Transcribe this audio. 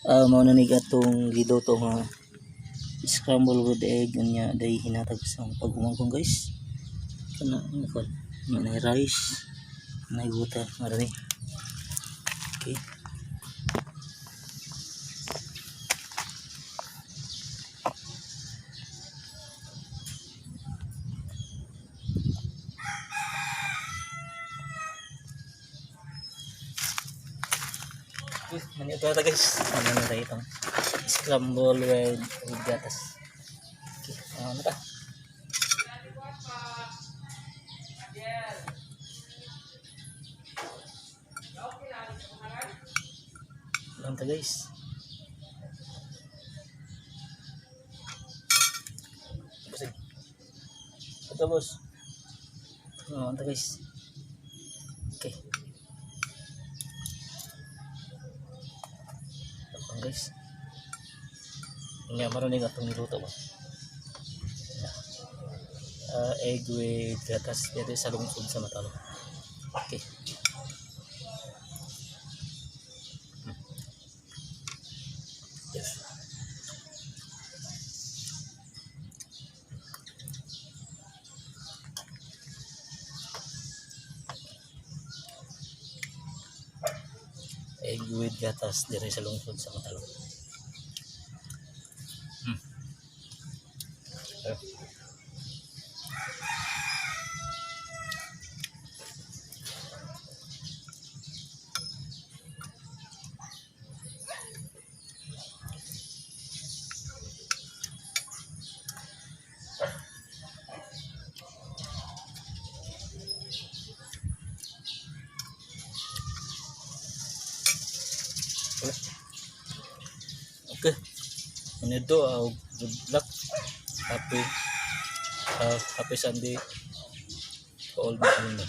Mao na ni atong giluto nga scramble with egg, unya day hinatag sa pag-umangkon, guys. Kana nga kon nga na rice na butter marami. Okay. Uy, manito na guys. Ano na tayo itong scramble with gatas. Okay, ano ta? Lang ta, guys. Busig. Ito, boss. Ano ta, guys? Okay. Ito, guys. Nga maroon atong niluto ba? Egg with gatas dito sa lungsod sa Matalom. Okay. Yes. Egg with gatas dito sa lungsod sa Matalom. Okay. Okay. Ano, good luck. Happy Sunday to all my ano.